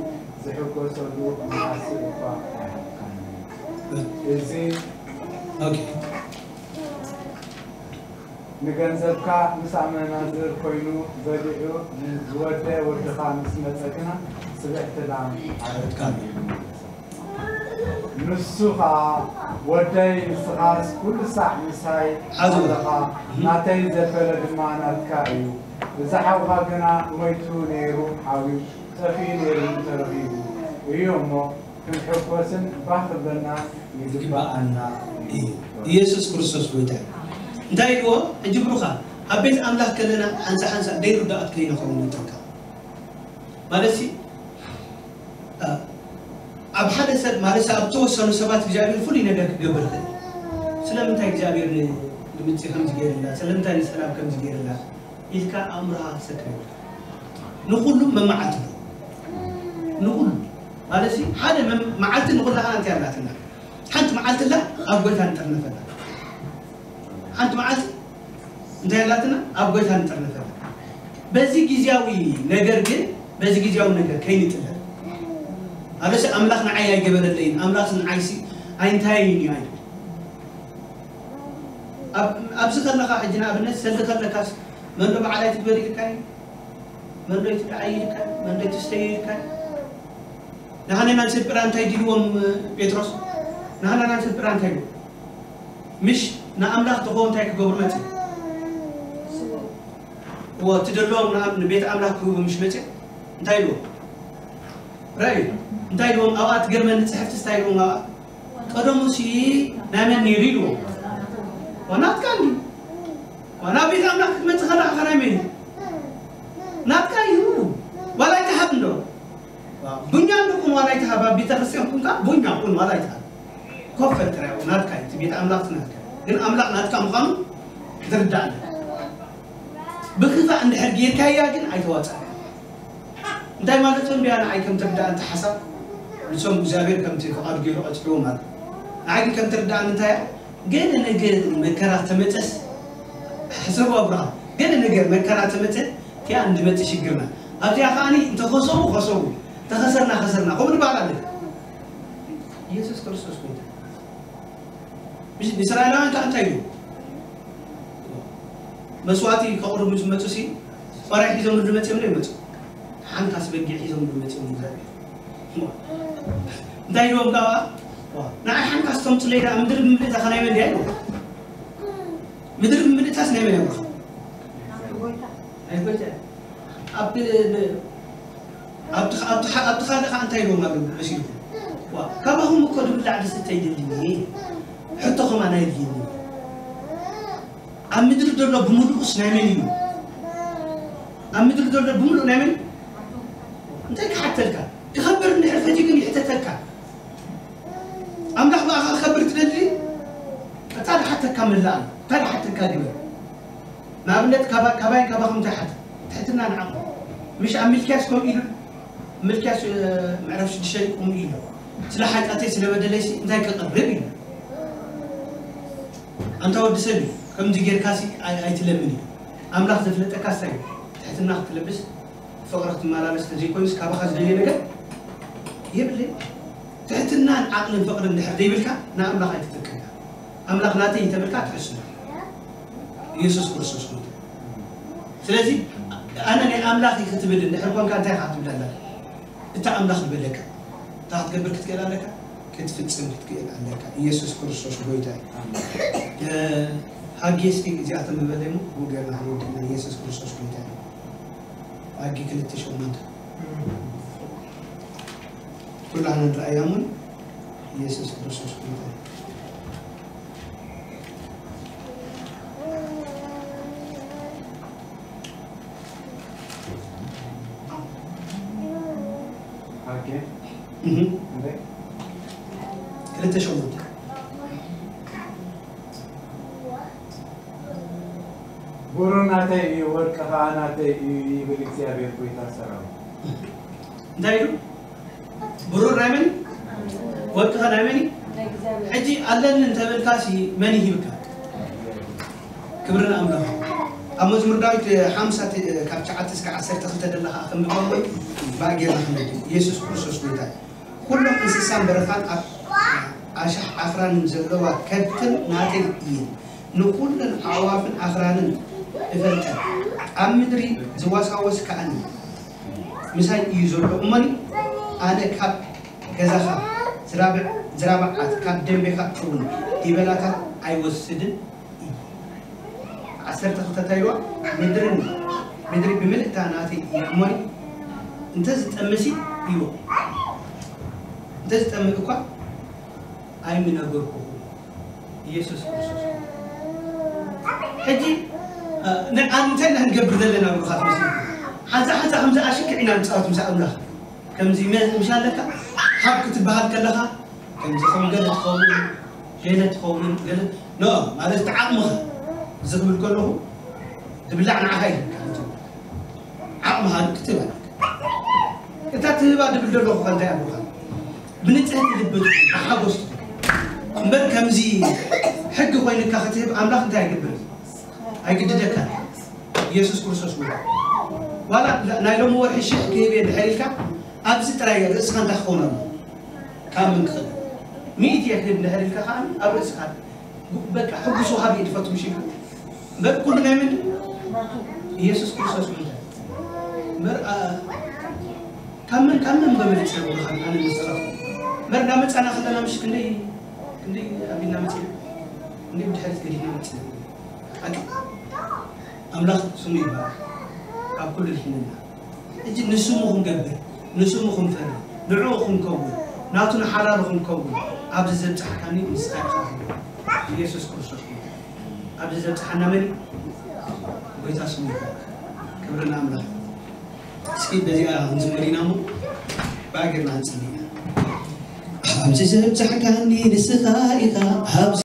ዝሕጎሰሉ መዓልቲ እኳ ኣይሃብካንን። እዚ ኦኬ። ንገንዘብካ ምስ ኣመናዝር ኮይኑ በሊዑ ዝወደ ወድኻ ምስ መጸ ግና ስብሕቲ ላም ኣረድካን" ኢሉ መለሰ። ንሱ ኸኣ፣ "ወደይ፣ ንስኻስ ኩሉ ሳዕ ምሳይ ሓዘ። ኣለኻ፣ ናተይ ዘበለ ድማ ናትካ እዩ። እዚ ሓውኻ ግና ሞይቱ ነይሩ ሓውዩ፣ ጠፊኡ ነይሩ ተረኺቡ እዩ እሞ፣ ክንሕጎስን ባህ ክብለና ይግብኣና እዩ" እዩ። ኢየሱስ ክርስቶስ ጎይታ እዩ። እንታይ ኢልዎ? ሕጂ ብሩኻ፣ ኣብ ቤት ኣምላኽ ከለና ሓንሳ ሓንሳ ደይርዳኣት ከይንኸውን ንጠንቀቕ። ማለት ሲ፣ እ፣ ኣብ ሓደ ሰብ፣ ማለት ሲ፣ ኣብ ተወሰኑ ሰባት እግዚኣብሔር ፍሉይ ነገር ክገብር ይኽእል። ስለምንታይ እግዚኣብሔር ን-፣ ንምጺ ከምዚ ገይርላ፣ ስለምንታይ ንሰላም ከምዚ ገይርላ ኢልካ ኣእምሮኻ ክትሰክር የብልካ። ንኹሉ መመዓልቲ ኣለዎ። ንኹሉ። ማለት ሲ፣ ሓደ መም-፣ መዓልቲ ንኹላህና እንታይ ኣላትና? ሓንቲ መዓልቲ ኣላ፣ ኣብ ጎይታ ንጥርነፈላ። ሓንቲ መዓልቲ እንታይ ኣላትና? ኣብ ጎይታ ንጥርነፈላ። በዚ ግዜያዊ ነገር ግን፣ በዚ ግዜያዊ ነገር ከይንጥለል። ኣለሲ ኣምላኽ ንዓይ ኣይገበረለይን፣ ኣምላኽ ንዓይሲ ኣይንታየይን እዩ ኣይብል። ኣብ-፣ ኣብዚ ከለኻ ሕጂ ንኣብነት ሰልዲ ከለካስ መን ዶ በዓል ኣይትግበር ኢልካ እዩ? መን ዶ ኣይትድዓይ ኢልካ እዩ? መን ዶ ኣይትስተይ ኢልካ እዩ? ንሃናናን ሰጲራ እንታይ ዲልዎም ጴጥሮስ? ንሃናናን ሰጲራ እንታይ ኢልዎም? ምሽ ንኣምላኽ ተኾ እንታይ ክገብሩ መጽ? እዎ፣ እቲ ደለዎም ንኣም-፣ ንቤት ኣምላኽ ክህቡ ምሽ መጽ? እንታይ ኢልዎም? ራእዩ፣ እንታይ ኢልዎም? ኣብኣ ትገርመኒ ጽሕፍቲ እንታይ ኢልዎም ኣብኣ? ቀደሙሲ ናይ መን ነይሩ ኢልዎም? ዋናትካ እንዲ። ዋና ቤት ኣምላኽ ክትመጽእ ከለኻ ናይ መን እዩ? ናትካ እዩ። ዋላ ኣይትሃብ እንዶ። ቡኛ እንዶ ኩን ዋላ ኣይትሃብ፣ ኣብ ቤተ ክርስቲያን ኩንካ ቡኛ ኩን ዋላ ኣይትሃብ። ኮፈል ጥራይ ናትካ እዩ፣ እቲ ቤት ኣምላኽ ናትካ። ግን ኣምላኽ ናትካ ምዃኑ ክትርዳእ ኣለካ። ብክፋእ እንድሕር ጌርካያ ግን ኣይተዋጽኣን። እንታይ ማለት እዩ? እንዲያ ንዓይ ከም ትርዳእ እቲ ሓሳብ ንሶም እግዚኣብሔር ከምቲ ፍቓዱ ገይሩ ቀጽዕዎ ማለት። ንዓይ ግን ከም ትርዳእኒ እንታይ እያ? ገለ ነገር መከራ ተመጸስ፣ ሕሰቡ ኣብርሃም፣ ገለ ነገር መከራ ተመጸ፣ እቲኣ እንድመጽእ ሽግርና። ኣብዚኣ ከኣኒ እንተ ከሰቡ ከሰቡ፣ ተኸሰርና ከሰርና፣ ከምኡ ንበሃል ኣለና። ኢየሱስ ክርስቶስ ጎይታ። ምስ-፣ ንእስራኤላውያን ከኣ እንታይ ኢሉ? መስዋእቲ ከቕርቡ ዝመጹ ሲ፣ ቆራይ ሒዞም እንድመጽኦም ዶ ይመጹ? ሓንካስ በጊዕ ሒዞም እንድመጽኦም ንዘርኢ። እንታይ ኢልዎም ካባ? ንዓይ ሓንካስ ተምጽለይ ደኣ ምድሪ ብምልእታ ከናይ መን ድያ ኢልዎም? ምድሪ ብምልእታስ ናይ መን እያ? ናይ ጎይታ። ኣብ፣ ኣብቲ፣ ኣብቲ፣ ኣብቲ ካልእ ከዓ እንታይ ኢልዎም ኣለዉ መሲልኩም? ዋ፣ ካባኹም እኮ ድብላዕ ድስተ ይደልኒ። ሕቶ ከማን ኣይድልየኒ። ኣብ ምድሪ ዘሎ ብምሉኡስ ናይ መን እዩ? ኣብ ምድሪ ዘሎ ብምሉእ ናይ መን? እንታይ ክሓተልካ? ክኸብር እንድሕር ፈቲጉ ይሕተተካ። ኣምላኽ ብኣኻ ክኸብር ትደሊ? እታ ድሓተካ ምላእ፣ እታ ድሓተካ ግበር። ንኣብነት፣ ካባ-፣ ካባይ ካባኹም እንታይ ሓትት? ትሕትና ንዓኹም። ምሽ ኣብ ሚልክያስ ከምኡ ኢሉ፣ ሚልክያስ፣ እ፣ ምዕራፍ ሽዱሽተ ከምኡ ኢሉ። ስለ ሓጢኣተይ፣ ስለ በደለይሲ እንታይ ከቕርብ ኢሉ። ኣንታ ወዲ ሰብ እዩ፣ ከምዚ ጌርካሲ ኣይ-፣ ኣይትለምን እዩ። ኣምላኽ ዘፍለጠካስ እንታይ እዩ? ትሕትና ክትለብስ፣ ፍቕሪ ክትመላለስ፣ ተዘይኮይኑስ ካባኻ ዝደልዮ ነገር የብለይ። ትሕትናን ዓቕልን ፍቕርን እንድሕር ዘይብልካ፣ ንኣምላኽ ኣይትጠቅም ኢኻ። ኣምላኽ ናተይ እንተበልካ ትሕስኖ። ኢየሱስ ክርስቶስ ጎይታ። ስለዚ ኣነ ናይ ኣምላኽ እየ ክትብል እንድሕር ኮንካ እንታይ ኢኻ ክትብል ኣለካ? እቲ ኣምላኽ ዝበለካ እንታይ ክትገብር ክትክእል ኣለካ? ክትፍጽም ክትክእል ኣለካ። ኢየሱስ ክርስቶስ ጎይታ እዩ። እ፣ ሃጌ እስኪ እዚኣተን ምበለይ እሞ፣ ጉድ ጌርና ክንወድእ ኢና። ኢየሱስ ክርስቶስ ጎይታ እዩ። ሃጌ ክልተ ሸሞንተ። ኩላህና ንረኣያ እሞ ኢየሱስ ክርስቶስ ጎይታ እዩ። ኦኬ። እህ። እንዴ? ክልተ ሸሞንተ። ብሩር ናተይ እዩ፣ ወርቂ ኸዓ ናተይ እዩ ይብል እግዚኣብሔር ጎይታ ሰራዊት። እንታይ ኢሉ? ብሩር ናይ መን እዩ? ወርቂ ኸ ናይ መን እዩ? ሕጂ ኣለኒ እንተበልካሲ መን ይሂብካ? ክብሪ ንኣምላኽ። ኣብ መዝሙር ዳዊት ሓምሳ ት-፣ ካብ ትሽዓተ እስከ ዓሰርተ ክልተ ደለኻ ከንብባ ወይ ባእ ጌርና ክንወዲ። ኢየሱስ ክርስቶስ ጎይታ እዩ። ኩሎም እንስሳን በረኻን ኣብ ኣሻሕ ኣኽራንን ዘለዋ ከብትን ናተይ እየን። ንኹለን ኣዕዋፍን ኣኽራንን እፈልጠን። ኣብ ምድሪ ዝዋሳወስ ከኣኒ ምሳይ እዩ ዘሎ እሞኒ፣ ኣነ ካብ ገዛኻ ዝራብዕ-፣ ዝራብዓት ካብ ደንቤኻ እውን ዲበላታት ኣይወስድን እዩ። ዓሰርተ ክልተ እንታይ ኢልዋ? ምድርን፣ ምድሪ ብምልእታ ናተይ እያ እሞኒ፣ እንተዝጠምሲ ኢልዎ። እንተዝጠምእ እኳ ኣይምነገርኩኹም። ኢየሱስ ክርስቶስ። ሕጂ፣ እ፣ ን-፣ ኣን-፣ እንታይ ኢና ክንገብር ዘለና ብሩኻት መሲሉ? ሓንሳ ሓንሳ ከምዚ ኣሽክዕ ኢና ንጻወት ምስ ኣምላኽ። ከምዚ መ-፣ ምሽ ኣለካ፣ ሃብ ክትበሃል ከለኻ፣ ከምዚ ከም ገለ ትኸውን፣ ገለ ትኸውን፣ ገለ፣ ኖ፣ ማለት እቲ ዓቕምኻ። እዚ ክብል ከለኹ፣ ዝብላዕ ንዓኻ እዩ። ዓቕምኻ ክትህብ ኣለካ። እታ ትህባ ድብል ዘለኹ ከ እንታይ ኣለካ? ብንጽህቲ ልቢ ትኹን፣ ብሓጎስ ትኹን። እምበር ከምዚ ሕጊ ኮይንካ ክትህብ ኣምላኽ እንታይ ኣይገብርን? ኣይግድደካን። ኢየሱስ ክርስቶስ እውን። ዋላ ናይ ሎሚ ወርሒ ሽሕ ክህብ እየ እንድሕር ኢልካ፣ ኣብዚ ጥራይ ርእስኻ እንታይ ክኸውን ኣለዎ? ካብ ምን ክኽእል? ሚእቲ እየ ክህብ እንድሕር ኢልካ ከኣ ኣብ ርእስኻ በቃ ሕጉስ ወሃቢ እዩ ዝፈቱ ምሽ ኢልካ። እምበር ኩሉ ናይ መን? ኢየሱስ ክርስቶስ እዩ። እምበር፣ ኣ-፣ ካብ መን፣ ካብ መን በመሊጽ ነብርኻ ኣነ ንስኻ? እምበር፣ እንዳመጻና ከለና ምሽ ክንደይ፣ ክንደይ ኣቢልና መጺና? ክንደይ ብድሕሪት ገዲፍና መጺና? ኣኪ-፣ ኣምላኽ ስሙ ይባረኽ። ኣብ ኩሉ ድሒንና። ሕጂ ንስሙ ክንገብር፣ ንስሙ ክንፈሪ፣ ንዕኡ ክንከውን፣ ናቱ ንሓላሉ ክንከውን፣ ኣብዚ ዘብጽሓካኒ ንስኻ ኢኻ። ኢየሱስ ክርስቶስ እዩ። ኣብዚ ዘብጽሓና መን እዩ? ጎይታ ስሙ ይባረኽ። ክብሪ ንኣምላኽ። እስኪ በዚኣ ክንዝምር ኢና እሞ፣ ብኣገርና ክንጽሊ ኢና። ኣብዚ ዘብጽሓካኒ ንስኻ ኢኻ፣ ኣብዚ